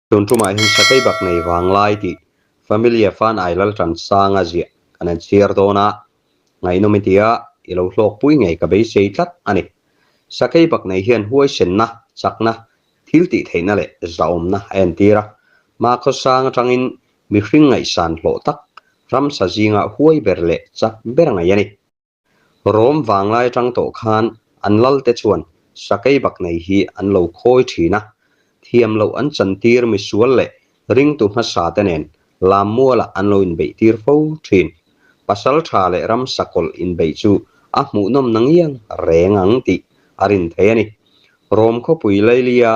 Tun tumah hian Sakeibak nei vanglai tih Familia Fan Ai Laltansanga ziah kan han chhiar dawn a, ngaihnawm i tia i lo hlawkpui ngei ka beisei tlat a ni. Sakeibak nei hian huaisenna, chakna, thil tih theihna leh zahawmna a entir a, hmakhawsang atangin mihring ngaihsan hlawh tak ramsa zinga huai ber leh chak ber ngaih a ni. Rom vanglai atang tawh khan an lalte chuan sakeibak nei hi an lo khawi thin a, thiam loh an chantir misual leh ringtu hmasa te nen lammualah an lo inbeihtir fo thin. Pasal tha leh ram sakawlh inbeih chu a hmuhnawm na ngiang reng ang tih a rin thei a ni. Rom khawpui Lailia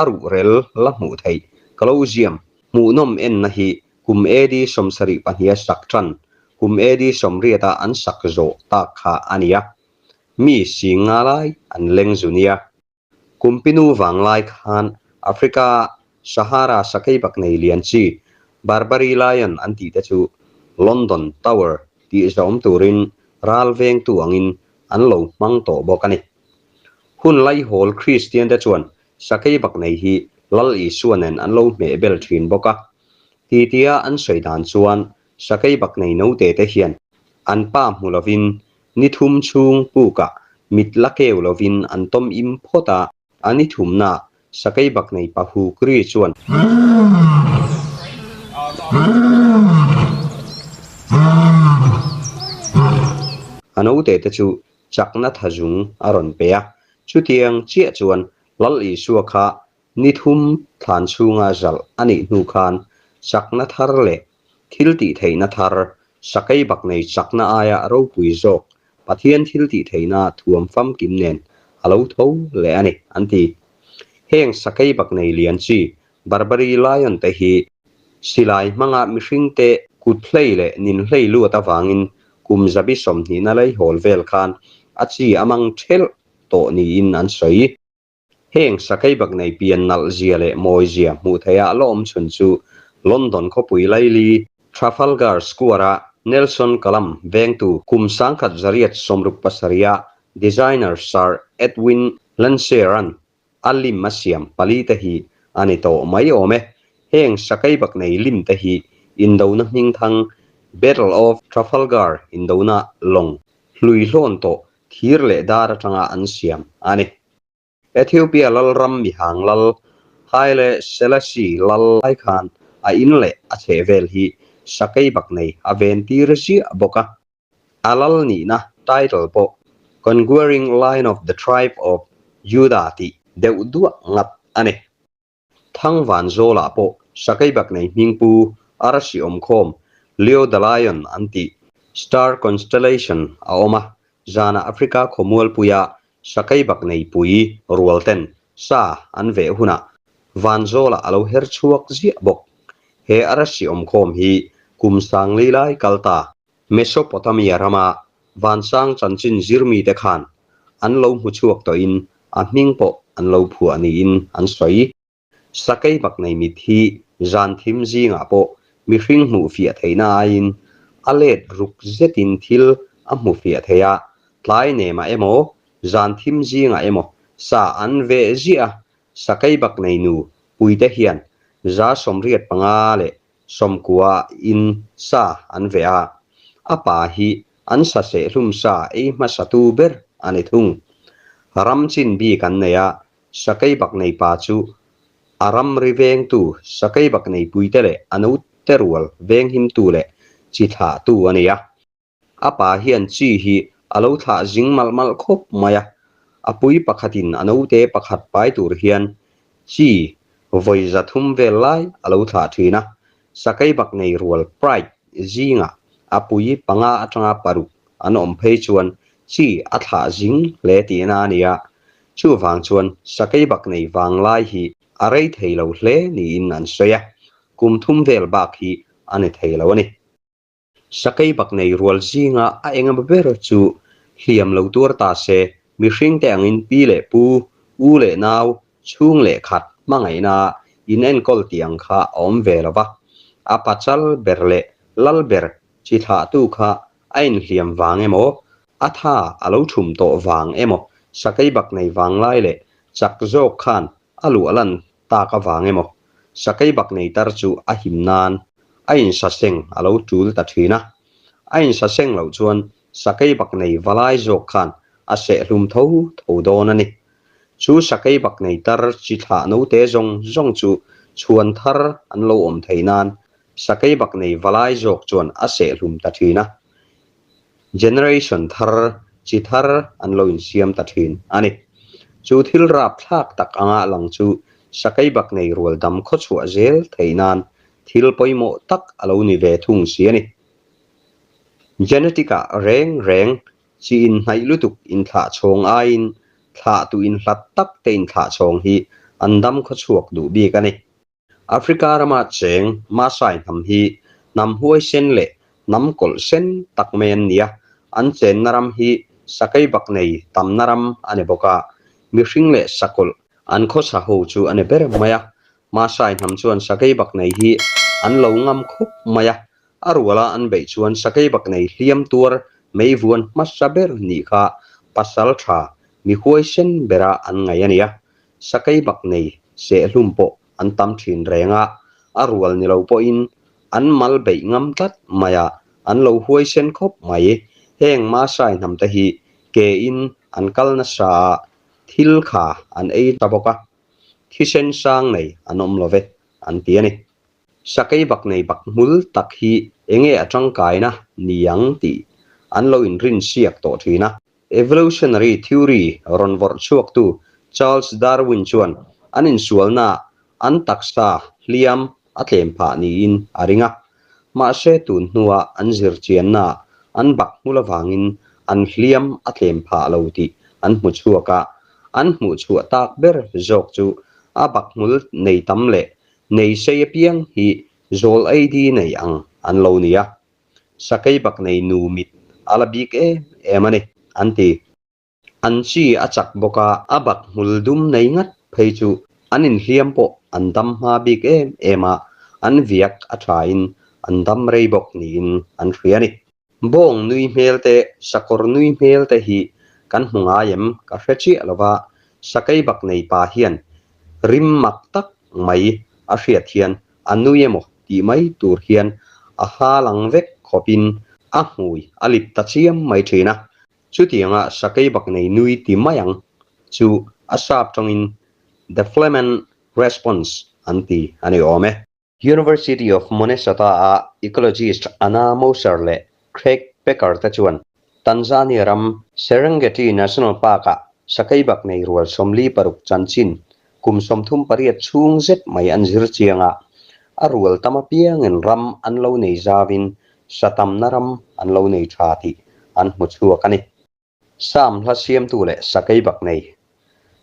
a ruhrel la hmuh theih Colosseum hmuhnawm enna hi Kum AD 72 a sak tan, kum AD 80 a an sak zawh tak kha a ni a. Mi sing nga lai an leng zu nia. Kum pinu vang lai khan Africa Sahara sakeibak nei lian chi Barbary Lion an tih te chu London Tower tih zawm turin ral vengtu angin an lo hmang tawh bawk a ni. Hun laihawl Kristian te chuan Sakeibak nei hi Lal Isua nen an lo hmeh bel thin bawk a. Titia an sawi dan chuan Sakeibak nei note te hian an pa hmu lovin ni thum chhung pukah mit la keu lovin an tawm im phawt a, a ni thumnaah Sakeibak nei pa huk ri chuan a note te chu chakna thazung a rawn pe a. Chutiang chiah chuan Lal Isua kha ni thum thlan chhunga zalh a nih hnu khan chakna thar leh thil tih theihna thar, sakei bak nei chakna aia ropui zawk Pathian thil tih theihna thuam famkim nen a lo tho leh a ni, an ti. Heng sakei bak nei lian chi Barbary Lion te hi silai hmanga mihringte kut hlei leh nin hlei luat avangin kum zabi sawmhnihna leihawl vel khan a chi a mang thelh tawh niin an sawi. Heng sakeibak nei pian nalh zia leh mawi zia hmuh theiha la awm chhun chu London khawpui laili Trafalgar Square-a Nelson Column vengtu kum 1967-a designer Sir Edwin Landseer-a'n a lim a siam pali te hi a ni tawh mai awm e. Heng sakeibak nei lim te hi indona hmingthang Battle of Trafalgar indona lawng hlui hlawn tawh thir leh dar atanga an siam a ni. Ethiopia lalram mihang lal Haile Selassie lal lai khan a in leh a chhehvel hi sakeibak nei a ven tir ziah bawk a. A lal nihna title pawh Conquering Lion of the Tribe of Judah tih deuh duah ngat a ni. Thangvan Zawlah pawh sakeibak nei hming pu arsi awmkhawm Leo the Lion an tih star constellation a awm a, zanah Africa khawmualpuia sakeibak nei pui rual ten sa an veh hunah Vanzawlah a lo her chhuak ziah bawk. He arsi awmkhawm hi kum sangli lai kal ta Mesopotamia rama vansang chanchin zirmite khan an lo hmu chhuak tawhin a hming pawh an lo phuah niin an sawi. Sakei bak nei mit hi zan thim zingah pawh mihring hmuh fiah theihna aiin a let ruk zetin thil a hmu fiah thei a, tlai nemah emaw, zan thim zingah emaw sa an veh ziah a, sakei bak nei nu puite hian 85 leh 90 in sa an veh a, a pa hi an sa sehlum sa ei hmasatu ber a ni thung. Ram chin bik an nei a, sakeibak nei pa chu a ramri vengtu, sakeibak neipuite leh a note rual venghimtu leh chi thlahtu a ni a. A pa hian chi hi a lo thlah zing malh malh khawp mai a, a pui pakhatin a note pakhat pai tur hian chi vawi 300 vel lai a lo thlah thin a, sakeibak nei rual pride zingah a pui panga atanga paruk an awm phei chuan chi a thlah zing hle tihna a ni a, chuvang chuan sakeibak nei vanglai hi a rei thei lo hle niin an sawi a, kum thum vel bak hi a ni thei lo a ni. Sakeibak nei rual zinga a engemaw ber chu hliam lo tuar ta se, mihringte angin pi leh pu, u leh nau, chhung leh khat hmangaihna in enkawl tih ang kha a awm ve lo va. A pachal ber leh lal ber chi thlahtu kha a inhliam vang emaw, a tha a lo thum tawh vang emaw, sakeibak nei vanglai leh chak zawk khan a luah lan tak avang emaw? Sakeibaknei tar chu a him nan a insaseng a lo tul ta thin a. A insaseng loh chuan Sakeibaknei valai zawk khan a sehhlum tho tho dawn a ni. Chu Sakeibaknei tar chi thlah note zawng zawng chu chhuan thar an lo awm theih nan Sakeibaknei valai zawk chuan a sehhlum ta thin a. Generation thar, chi thar an lo insiam ta thin a ni. Chu thil rapthlak tak anga lang chu Sakeibaknei rual dam khawchhuah zel theih nan thil pawimawh tak a lo ni ve thung si a ni. Genetic-ah reng reng chi inhnaih lutuk inthlah chhawng aiin thlahtu inhlat tak te inthlah chhawng hi an dam khawchhuak duh bik a ni. Africa rama cheng Maasai hnam hi hnam huaisen leh hnam kawlh sen tak mai an ni a, an chenna ram hi sakeibak nei tamna ram a ni bawk a, mihring leh sakawlh an khawsa ho chu a ni ber mai a. Maasai hnam chuan sakeibak nei hi an lo ngam khawp mai a, A ruala an beih chuan sakeibak nei hliam tuar mei vuan hmasa ber nih kha pasal tha mi huaisen bera an ngaih a ni a. Sakeibak nei sehlum pawh an tam thin reng a, a rual ni lo pawhin an mal beih ngam tlat mai a, an lo huaisen khawp mai. Heng Maasai hnamte hi ke in an kal nasa a, thil kha an ei ta bawk a, thisen sang nei an awm lo ve an ti a ni. Sakei bak nei bak hmul tak hi enge a tangkaina ni ang tih an lo inrin siak tawh thin a. Evolutionary theory rawn vawrh chhuaktu Charles Darwin chuan an insualnaah an taksa hliam a tlem phah niin a ring a. Mahse tun hnua an zirchiannaah an bak hmul avangin an hliam a tlem phah lo tih an hmu chhuak a. An hmuh chhuah tak ber zawk chu a bak hmul nei tam leh Nei sei apiang hi zawl ID nei ang an lo ni a, sakei bak nei nu mit a la bik em em a ni, an ti. An chi a chak bawk a, a bak hmul dum nei ngat phei chu an inhliam pawh an dam hma bik em em a, an viak a thain an dam rei bawk niin an hria a ni. Bawng nui hmel te, sakawr nui hmel te hi kan hmu ngai em ka hre chiah lo va, sakei bak nei pa hian rim mak tak mai a hriat hian a nui emaw tih mai tur hian a ha lang vek khawpin a hmui a lip ta chiam mai thin a. Chutianga sakei bak nei nui ti mai ang chu a sap tawngin The Flehmen Response an ti a ni awm e. University of Minnesota-a ecologist Anna Moser leh Craig Packer te chuan Tanzania ram Serengeti National Park-ah sakeibak nei rual 46 chanchin kum 38 chhung zet mai an zir chiang a, a rual tam apiangin ram an lo nei zauin sa tamna ram an lo nei tha tih an hmu chhuak a ni. Sam hla siamtu leh sakeibak nei.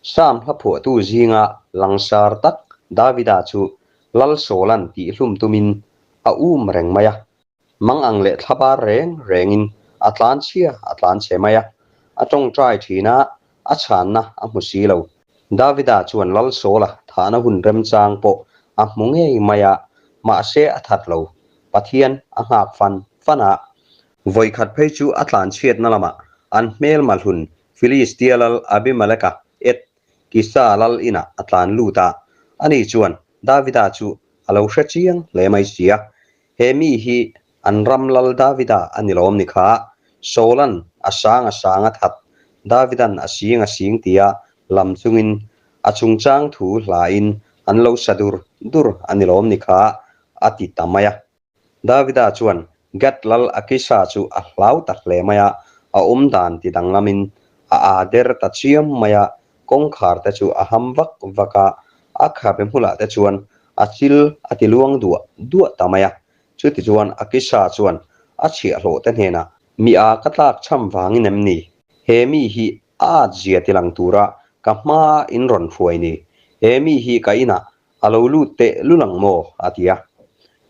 Sam hla phuahtu zinga langsar tak Davida chu Lal Sawlan tihhlum tumin a um reng mai a. Mang ang leh thlabar reng rengin a tlan chhia a tlan chhe mai a. A tawngtai thin a, a chhanna a hmu si lo. Davida chuan Lal Sawla thahna hun remchang pawh a hmu ngei mai a, mahse a that lo. Pathian a nghak fan fan a. Vawikhat phei chu a tlanchhiatna lamah an hmelma hlun Filistia lal Abimeleka et Kisa lal inah a tlan lut a, ani chuan Davida chu a lo hre chiang hle mai si a, He mi hi an ram lal Davida a ni lawm ni kha, Saula'n a sang a sang a that, Davida'n a sing a sing tia lam chungin a chungchang thu hlain an lo sa dur dur a ni lawm ni kha, a ti ta mai a. Davida chuan Gath lal Akisha chu a hlau ta hle mai a, a awm dan ti danglamin a aa der ta chiam mai a, kawngkhar te chu a ham vak vak a, a khabe hmulah te chuan a chil a ti luang duah duah ta mai a. Chutichuan Akisha chuan a chhiahhlawh te hnenah, Mi aa ka tlak chham vangin em ni? He mi hi a at zia ti lang tura ka hmaa in rawn hruai ni. He mi hi ka inah A lo lut teh lul ang maw? a ti a.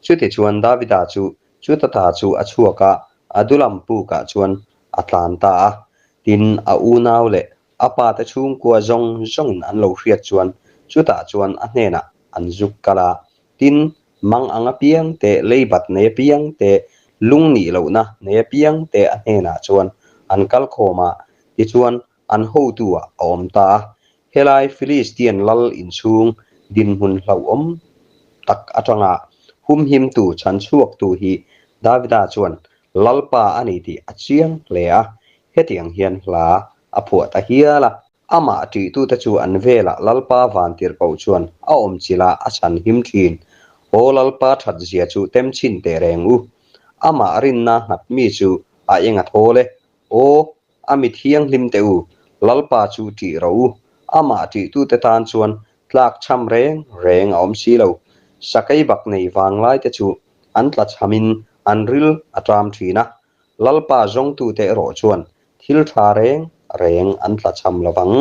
Chutichuan Davida chu chuta ta chu a chhuak a, Adulam pukah chuan a tlan ta a. Tin, a unau leh a pate chhungkua zawng zawngin an lo hriat chuan chutah chuan a hnenah an zuk kal a. Tin, mang ang apiang te, leibat nei apiang te, lung nih lohna nei apiang te a hnenah chuan an kal khawm a. Tichuan, an hotu-ah a awm ta a. Helai Philistian lal inchhung dinhmun hlauhawm tak atanga humhimtu, chhanchhuaktu hi Davida chuan Lalpa a ni tih a chiang hle a, hetiang hian hla a phuah ta hial a. Amah ṭihtute chu an velah Lalpa vantirhkoh chuan a awmchilh a, a chhanhim ṭhin. Aw Lalpa ṭhat zia chu temchhin teh reng u. Amah rinna nghat mi chu a eng a thawl e. Aw, a mi thianghlim teh u, Lalpa chu ṭih rawh u. Amah ṭihtute tan chuan tlakchham reng reng a awm si lo. Sakei bak nei vanglaite chu an tlachhamin an ril a ṭam ṭhin a. Lalpa zawngtute erawh chuan thil tha reng reng an tlachham lo vang.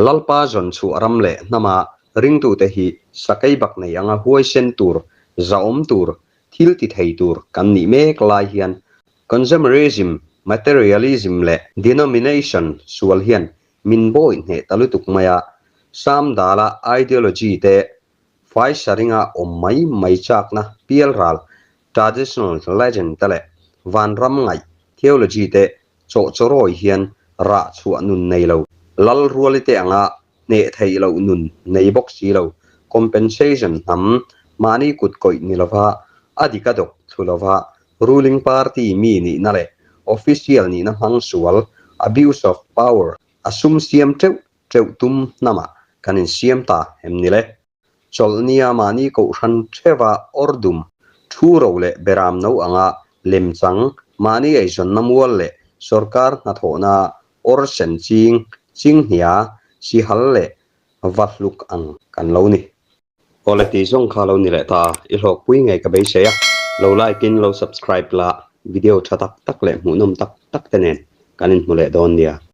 Lalpa zawn chhuah ram leh hnama ringtute hi sakei bak nei anga huaisen tur, zahawm tur, thil ti thei tur kan nih mek lai hian consumerism, materialism leh denomination sual hian min bawi hneh ta lutuk mai a, Samdala ideology te Faisaringa awm mai mai chakna pialral traditional legend te leh vanram ngaih theology te chawhchawrawi hian rah chhuah nun nei lo, lal ruali te anga hneh theih loh nun nei bawk si lo, compensation hnam mahni kut kawih ni lova a dik a dawk thlu lova ruling party mi nihna leh official nihna hmang sual, abuse of power, a sum siam teuh teuh tum hnamah kan insiam ta em ni le? Chawlhnia mahni kohhran theuha awrdum, thu ro leh beram no anga lemchang, mahni eizawnna mual leh sorkar hnathawhna awr sen ching, chinghnia, sihal leh vahluk ang kan lo ni. Awle tih zawng kha lo ni leh ta, i hlawkpui ngei ka beisei a, lo like in lo subscribe la, video tha tak tak leh hmuhnawm tak tak te nen kan inhmu leh dawn nia.